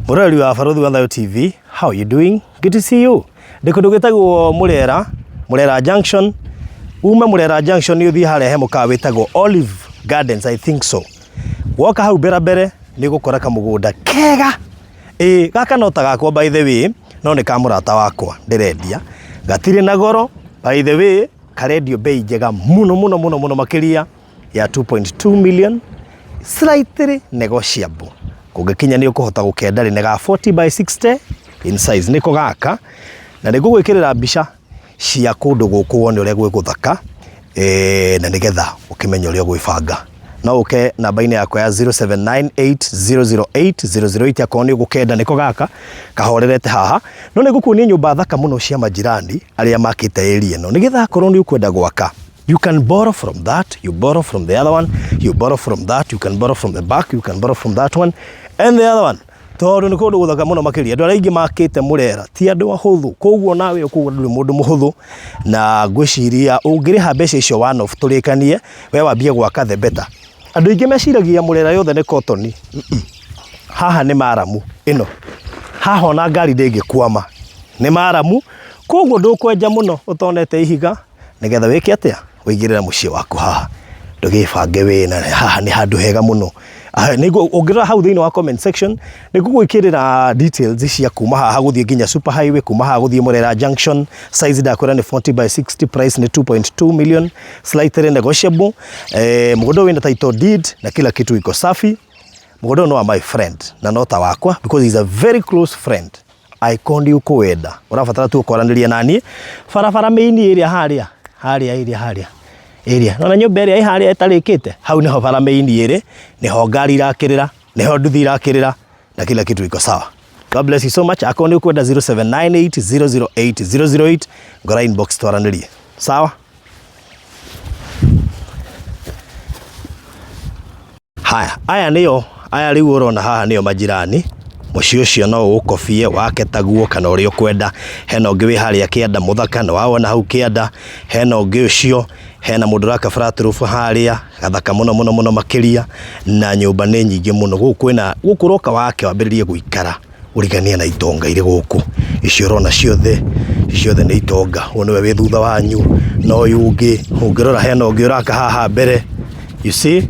Mũroreri wa Barũthi wa Thayũ TV, how you doing? Good to see you. Ndĩ kũndũ gwĩtagwo Mũrera, Mũrera Junction. Ume Mũrera Junction nĩ ũthiĩ harĩa he mũkawa wĩtagwo Olive Gardens, I think so. Woka hau mbere mbere nĩ ũgũkora kamũgũnda kega. Ĩĩ, gaka no ta gakwa by the way, no nĩ ka mũrata wakwa ndĩrendia. Gatirĩ na goro, by the way, karendio bei njega mũno mũno mũno mũno makĩria ya 2.2 million slightly negotiable. Kũngĩkinya nĩ ũkũhota gũkenda rĩ, nĩ ga 40 by 60 in size nĩko gaka, na nĩ ngũgwĩkĩrĩra mbica cia kũndũ gũkũ wone ũrĩa gwĩ gũthaka na nĩgetha ũkĩmenye ũrĩa ũgwĩbanga. No ũke namba-inĩ yakwa ya 0798008008 akorwo nĩ ũgũkenda, nĩko gaka kahorerete haha. No nĩ ngũkuonia nyũmba thaka mũno cia majirani arĩa makĩte area ĩno, nĩgetha akorwo nĩ ũkwenda gwaka, you can borrow from that, you borrow from the other one, you borrow from that, you can borrow from the back, you can borrow from that one and the other one, tondũ nĩ kũndũ gũthaka mũno makĩria. Andũ arĩa aingĩ makĩte Mũrera ti andũ ahũthũ, koguo nawe ũkũgũra ndũrĩ mũndũ mũhũthũ, na ngwĩciria ũngĩrĩha mbeca icio one off tũrĩkanie, we wambie gwaka the better. Andũ aingĩ meciragia Mũrera yothe nĩ kotoni. Haha nĩ maramu ĩno haha, ona ngari ndĩngĩkwama, nĩ maramu, koguo ndũkwenja mũno ũtonete ihiga nĩgetha wĩke atĩa, ũigĩrĩra mũciĩ waku haha, ndũgĩbange wĩna haha nĩ handũ hega mũno. Nĩguo ũngĩrora hau thĩinĩ wa comment section nĩ ngũgwĩkĩrĩra details cia kuma haha gũthiĩ nginya super highway, kuma haha gũthiĩ Mũrera Junction. Size ndakwĩra nĩ 40 by 60, price nĩ 2.2 million, slightly negotiable. Mũgũnda wĩna title deed na kila kitu iko safi. Mũgũnda ũyũ nĩ wa my friend na no ta wakwa because he's a very close friend. Angĩkorwo nĩ ũkũwenda, ũrabatara tu ũkwaranĩria naniĩ. Barabara main ĩrĩa harĩa harĩa ĩrĩa harĩa ĩrĩa nona nyũmba ĩrĩa ĩ harĩa ĩtarĩkĩte, hau nĩho bara main ĩrĩ, nĩho ngari irakĩrĩra, nĩho nduthi irakĩrĩra na kila kitu iko sawa. God bless you so much. Akorwo nĩ ũkwenda, 0798008008, ngora inbox twaranĩrie. Sawa. Haya, aya nĩo aya rĩu ũrona haha nĩo majirani. Mũciĩ ũcio no ũkobie wake taguo kana ũrĩa ũkwenda. Hena ũngĩ wĩ harĩa kĩanda mũthaka, nĩ wawona hau kĩanda. Hena ũngĩ ũcio, hena mũndũ ũraka flat roof harĩa gathaka mũno mũno mũno makĩria, na nyũmba nĩ nyingĩ mũno gũkũ. Kwĩna gũkũ ũroka wake wambĩrĩrie gũikara ũriganie na itonga irĩ gũkũ. Icio ũrona ciothe, ciothe nĩ itonga. Ũyũ nĩwe wĩ thutha wanyu na ũyũ ũngĩ. Ũngĩrora hena ũngĩ ũraka haha mbere, you see,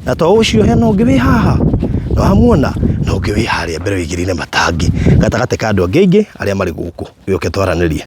na to ũcio hena ũngĩ wĩ haha na wamuona, na ũngĩ wĩ harĩa mbere wĩigĩrĩire matangi gatagatĩ ka andũ angĩ aingĩ arĩa marĩ gũkũ. Wĩũke twaranĩrie.